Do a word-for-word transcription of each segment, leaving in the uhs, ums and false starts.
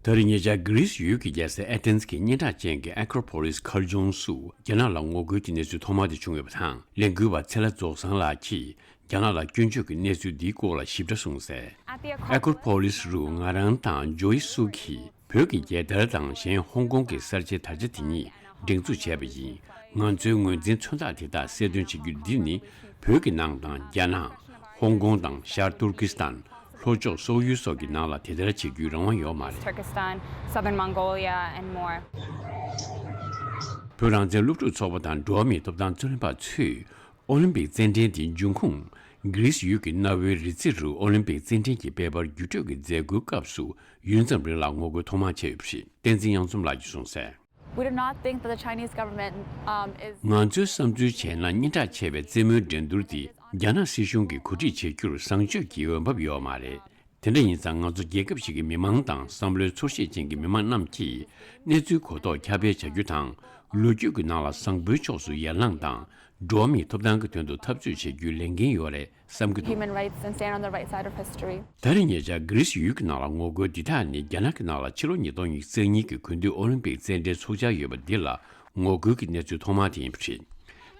ད་རེས་ཉེ་ཆར་གྷི་རིས་ཡུལ་གྱི་རྒྱལ་ས་ཨེ་ཐེན་གྱི་སྙན་གྲགས་ཅན་གྱི་ཨེ་ཀྲོ་པོ་ལིས་མཁར་རྫོང་སུ་རྒྱ་ནག་ལ་ངོ་རྒོལ་གྱི་གནས་ཚུལ་ཐོག་མ་དེ་བྱུང་ཡོད་པ་དང་། ལས་འགུལ་བ་ཚེ་ལྷ་རྫོགས་བཟང་ལགས་ཀྱིས་རྒྱ་ནག་ལ་སྐྱོན་བརྗོད་ཀྱི་གནས་ཚུལ་འདིའི་སྐོར་ལ་ཞིབ་ཕྲ་གསུངས་གསལ། ཨེ་ཀྲོ་པོ་ལིས་རུ་ང་རང་དང་ཇོ་ཨི་སུ་ཁི། བོད་ཀྱི་རྒྱལ་དར་དང་གཞན་ཧོང་ཀོང་གི་གསར་བརྗེའི་དར་ཆ་དེ་གཉིས་སྒྲེང་འཛུགས་བྱས་པ་ཡིན། ང་ཚོའི་ངོས་འཛིན་མཚོན་རྟགས་དེ་དག་གསལ་སྟོན་བྱེད་རྒྱུ་འདི་ནི། བོད་ཀྱི་ནང་དང་རྒྱ་ནག་ཧོང་ཀོང་དང་ཤར་ཏུར་ཀི་སི་ཐན། ལྷོ་ཕྱོགས་སོག་ཡུལ་སོགས་ཀྱི་ནང་ལ་དེ་ལྟར་བྱེད་རྒྱུའི་རང་དབང་ཡོད་མ་རེད། Turkestan, Southern Mongolia, and more. བོད་རང་བཙན་སློབ་ཕྲུག་ཚོགས་པ་དང་འགྲོ་བ་མིའི་ཐོབ་ཐང་རྩོད་ལེན་པ་ཚོས། ཨོ་ལིམ་པིག་རྩེད་འགྲན་དེའི་འབྱུང་ཁུངས། གྷི་རིས་ཡུལ་གྱི་གནའ་བོའི་རི་རྩེ་རུ་ཨོ་ལིམ་པིག་རྩེད་འགྲན་གྱི་པེ་པར་བརྒྱུད་སྤྲོད་ཀྱི་མཛད་སྒོའི་སྐབས་སུ་ཡུན་ཙམ་རིང་ལ་ངོ་རྒོལ་ཐོག་མ་བྱས་ཡོད་པ་རེད། བསྟན་འཛིན་གཡང་འཛོམས་ལགས་ཀྱིས་གསུངས་གསལ། We do not think that the Chinese government, um, is ང་ཚོའི་བསམ་ཚུལ་བྱས་ན། སྙན་གྲགས་ཆེ་བའི་རྩེད་མོའི་འགྲན་བསྡུར་འདི་རྒྱ་ནག་སྲིད་གཞུང་གིས་གོ་སྒྲིག་བྱེད་རྒྱུར་བཟང་སྤྱོད་ཀྱི་འོས་འབབ་ཡོད་མ་རེད། དེ་འདྲ་ཡིན་ཙང་། ང་ཚོ་རྒྱལ་ཁབ་ཞིག་གི་མི་མང་དང་བསམ་བློའི་ཚོར་ཤེས་ཅན་གྱི་མི་མང་རྣམས་ཀྱིས་གནས་ཚུལ་གོ་རྟོགས་ཁྱབ་སྤེལ་བྱ་རྒྱུ་དང་། ལོ་རྒྱུས་ཀྱི་ནང་ལ་བཟང་པོའི་ཕྱོགས་སུ་ཡར་ལངས་དང་། འགྲོ་བ་མིའི་ཐོབ་ཐང་གི་དོན་དུ་འཐབ་རྩོད་བྱེད་རྒྱུའི་ལས་འགན་ཡོད་རེད་བསམ་གྱི་འདུག། Human rights and stand on the right side of history. ད་རེས་ཉེ་ཆར་གྷི་རིས་ཡུལ་གྱི་ནང་ལ་ངོ་རྒོལ་འདི་དག་ནི། རྒྱ་ནག་གི་ནང་ལ་ཕྱི་ལོ་ཉིས་སྟོང་ཉི་ཤུ་རྩ་གཉིས་ཀྱི་དགུན་དུས་ཨོ་ལིམ་པིག་རྩེད་འགྲན་འཚོགས་འཆར་ཡོད་པ་འདི་ལ་ངོ་རྒོལ་གྱི་གནས་ཚུལ་ཐོག་མ་དེ་ཡིན་པ་རེད།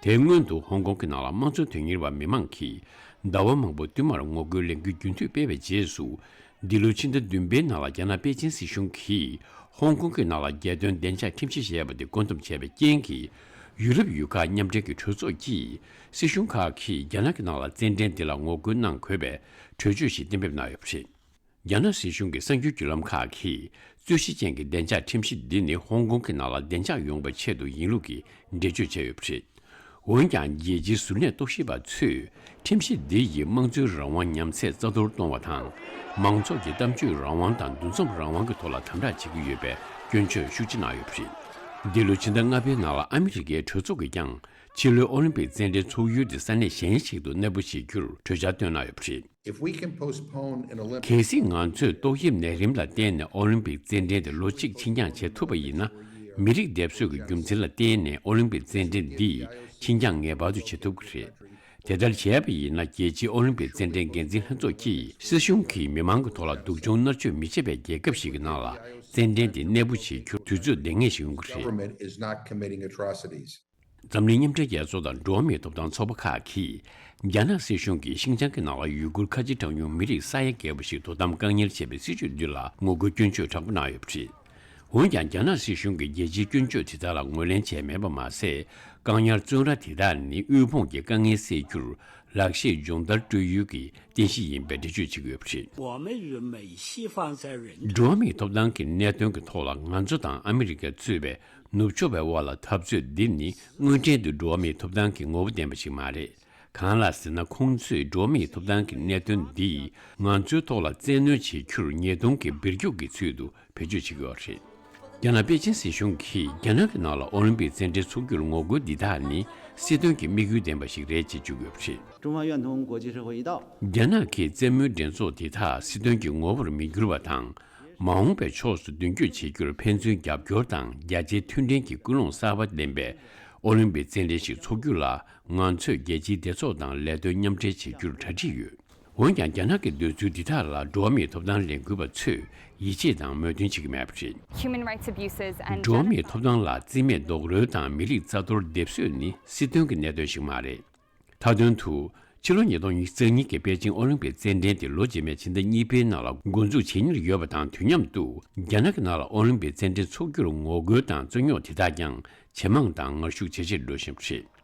དེའི་སྔོན་དུ་ཧོང་ཀོང་གི་ནང་ལ་དམངས་གཙོ་དོན་གཉེར་བ་མི་མང་གིས་ཟླ་བ་མང་པོ་བསྟུད་མར་ངོ་རྒོལ་ལས་འགུལ་རྒྱུན་མཐུད་སྤེལ་བའི་རྗེས་སུ། འདི་ལོའི་ཕྱི་ཟླ་བདུན་པའི་ནང་ལ་རྒྱ་ནག་པེ་ཅིན་སྲིད་གཞུང་གིས་ཧོང་ཀོང་གི་ནང་ལ་རྒྱལ་དོན་བདེ་འཇགས་ཁྲིམས་གཞི་ཞེས་པ་དེ་བཀོད་འདོམས་བྱས་པའི་རྐྱེན་གྱིས། ཡུ་རོབ་ཡུལ་ཁག་མཉམ་འབྲེལ་གྱི་གྲོས་ཚོགས་ཀྱིས་སྲིད་གཞུང་ཁག་གིས་རྒྱ་ནག་གི་ནང་ལ་རྩེད་འགྲན་འདི་ལ་ངོ་རྒོལ་གནང་དགོས་པའི་གྲོས་ཆོད་ཞིག་གཏན་འབེབས་གནང་ཡོད་པ་རེད། རྒྱ་ནག་སྲིད་གཞུང་གི་གསར་འགྱུར་བརྒྱུད་ལམ་ཁག་གིས། རྩོད་གཞི་ཅན་གྱི་བདེ་འཇགས་ཁྲིམས་གཞི་འདི་ནི་ཧོང་ཀོང་གི་ནང་ལ་བདེ་འཇགས་ཡོང་བའི་ཆེད་དུ་ཡིན་ལུགས་ཀྱི་འགྲེལ་བརྗོད་བྱས་ཡོད་པ་རེད། འོན་ཀྱང་། རྒྱལ་སྤྱིའི་གཟུར་གནས་རྟོག་ཞིབ་པ་ཚོས་ཁྲིམས་གཞི་འདི་ཡིས་དམངས་གཙོའི་རང་དབང་ཉམས་ཚད་རྩ་གཏོར་གཏོང་བ་དང་། མང་ཚོགས་ཀྱི་གཏམ་བརྗོད་རང་དབང་དང་འདུ་འཛོམས་རང་དབང་གི་ཐོག་ལ་དམ་དྲག་བྱེད་ཀྱི་ཡོད་པའི་སྐྱོན་བརྗོད་ཤུགས་ཆེ་གནང་ཡོད་པ་རེད། འདི་ལོའི་ཕྱི་ཟླ་ལྔ་པའི་ནང་ལ་ཨ་མི་རི་ཀའི་གྲོས་ཚོགས་ཀྱིས་ཀྱང་། ཕྱི་ལོའི་ཨོ་ལིམ་པིག་རྩེད་འགྲན་འཚོགས་ཡུལ་དེ་ས་གནས་གཞན་ཞིག་ཏུ་གནས་སྤོ་བྱེད་རྒྱུར་གྲོས་འཆར་བཏོན་གནང་ཡོད་པ་རེད། If we can postpone an Olympic གལ་སྲིད་ང་ཚོས་ཏོག་དབྱིབས་ནད་རིམས་ལ་བརྟེན་ནས་ཨོ་ལིམ་པིག་རྩེད་འགྲན་དེ་ལོ་གཅིག་ཕྱིར་འགྱངས་བྱེད་ཐུབ་པ་ཡིན་ན། མི་རིགས་སྡེབ་གསོད་ཀྱི་རྒྱུ་མཚན་ལ་བརྟེན་ནས་ཨོ་ལིམ་པིག་རྩེད་འགྲན་འདི་ཕྱིར་འགྱངས་ངེས་པར་དུ་བྱེད་ཐུབ་ཀྱི་རེད། དེ་ལྟར་བྱས་པ་ཡིན་ན། རྒྱལ་སྤྱིའི་ཨོ་ལིམ་པིག་རྩེད་འགྲན་འགན་འཛིན་ལྷན་ཚོགས་ཀྱིས་སྲིད་གཞུང་གིས་མི་མང་གི་ཐོག་ལ་སྡུག་སྦྱོང་མནར་གཅོད་མི་བྱེད་པའི་རྒྱལ་ཁབ་ཞིག་གི་ནང་ལ་རྩེད་འགྲན་དེ་གནས་སྤོ་བྱེད་རྒྱུར་དུས་ཚོད་ལྡང་ངེས་ཤིག་ཡོང་གི་རེད། Government is not committing atrocities. འཛམ་གླིང་མཉམ་འབྲེལ་རྒྱལ་ཚོགས་དང་འགྲོ་བ་མིའི་ཐོབ་ཐང་ཚོགས་པ་ཁག་གིས། རྒྱ་ནག་སྲིད་གཞུང་གིས་ཤིན་ཅང་གི་ནང་ལ་ཡུ་གུར་ཁ་ཆེ་གྲངས་ཉུང་མི་རིགས་ས་ཡ་བརྒལ་བ་ཞིག་དོ་དམ་བཀག་ཉར་བྱས་པའི་སྲིད་བྱུས་འདི་ལ་ངོ་རྒོལ་སྐྱོན་བརྗོད་དྲག་པོ་གནང་ཡོད་པ་རེད། འོན་ཀྱང་། རྒྱ་ནག་སྲིད་གཞུང་གིས་རྒྱལ་སྤྱིའི་སྐྱོན་བརྗོད་དེ་དག་ལ་ངོས་ལེན་བྱས་མེད་པ་མ་ཟད། བཀག་ཉར་བཙོན་ར་དེ་དག་ནི་དབུལ་ཕོངས་ཀྱི་དཀའ་ངལ་སེལ་རྒྱུར་ལག་ཤེས་སྦྱོང་བརྡར་སྤྲོད་ཡུལ་གྱི་རྟེན་གཞི་ཡིན་པའི་འགྲེལ་བརྗོད་བྱེད་ཀྱི་ཡོད་པ་རེད། 我们认为西方在人权 འགྲོ་བ་མིའི་ཐོབ་ཐང་གི་གནད་དོན་གྱི་ཐོག་ལ་ང་ཚོ་དང་ཨ་མི་རི་ཀས་གཙོས་པའི་ནུབ་ཕྱོགས་པའི་དབར་ལ་འཐབ་རྩོད་འདི་ནི་དངོས་འབྲེལ་དུ་འགྲོ་བ་མིའི་ཐོབ་ཐང་གི་ངོ་བོ་ལྡན་པ་ཞིག་མ་རེད། གང་ལགས་ཟེར་ན། ཁོང་ཚོས་འགྲོ་བ་མིའི་ཐོབ་ཐང་གི་གནད་དོན་འདིས་ང་ཚོའི་ཐོག་ལ་བཙན་གནོན་བྱེད་རྒྱུར་ཉེས་རྡུང་གི་འབུད་རྒྱུག་གི་ཚུལ་དུ་བེད་སྤྱོད་བྱེད་ཀྱི་ཡོད་རེད། རྒྱ་ནག་པེ་ཅིན་སྲིད་གཞུང་གིས་རྒྱ་ནག་གི་ནང་ལ་ཨོ་ལིམ་པིག་རྩེད་འགྲན་འཚོགས་རྒྱུར་ངོ་རྒོལ་འདི་དག་ནི་སྲིད་དོན་གྱི་དམིགས་ཡུལ་ལྡན་པ་ཞིག་རེད་ཅེས་བརྗོད་ཀྱི་ཡོད་པ་རེད། 中方愿同国际社会一道 རྒྱ་ནག་གིས་རྩེད་མོའི་འགྲན་ཚོགས་འདི་དག་སྲིད་དོན་གྱི་ངོ་བོར་མི་འགྱུར་བ་དང་། མ་འོངས་པའི་ཕྱོགས་སུ་མདུན་སྐྱོད་བྱེད་རྒྱུར་ཕན་ཚུན་རྒྱབ་སྐྱོར་དང་། རྒྱ་ཆེའི་མཐུན་སྒྲིལ་གྱི་ཀུན་སློང་གསར་པ་ལྡན་པའི་ཨོ་ལིམ་པིག་རྩེད་འགྲན་ཞིག་འཚོགས་རྒྱུ་ལ། ང་ཚོས་རྒྱལ་སྤྱིའི་སྡེ་ཚོགས་དང་ལས་དོན་མཉམ་འབྲེལ་བྱེད་རྒྱུར་གྲ་སྒྲིག་ཡོད། འོན་ཀྱང་། རྒྱ་ནག་གི་འདོད་ཚུལ་འདི་དག་ལ་འགྲོ་བ་མིའི་ཐོབ་ཐང་ལས་འགུལ་བ་ཚོས་ཡིད་ཆེས་དང་མོས་མཐུན་བྱེད་ཀྱི་མེད་པ་རེད། Human rights abuses and འགྲོ་བ་མིའི་ཐོབ་ཐང་ལ་རྩིས་མེད་རྡོག་རོལ་དང་མི་རིགས་རྩ་གཏོར་སྡེབ་གསོད་ནི་སྲིད་དོན་གྱི་གནད་དོན་ཞིག་མ་རེད། མཐའ་དོན་དུ། ཕྱི་ལོ་ཉིས་སྟོང་ཉི་ཤུ་རྩ་གཉིས་ཀྱི་པེ་ཅིང་ཨོ་ལིམ་པིག་རྩེད་འགྲན་དེ་ལོ་རྗེས་མའི་ཕྱི་ཟླ་གཉིས་པའི་ནང་ལ་འགོ་འཛུགས་བྱེད་ཉེར་ཡོད་པ་དང་། དུས་མཉམ་དུ་རྒྱ་ནག་གི་ནང་ལ་ཨོ་ལིམ་པིག་རྩེད་འགྲན་འཚོགས་རྒྱུར་ངོ་རྒོལ་དང་རྩོད་རྙོག་དེ་དག་ཀྱང་ཇེ་མང་དང་ངར་ཤུགས་ཇེ་ཆེར་འགྲོ་བཞིན་པ་རེད།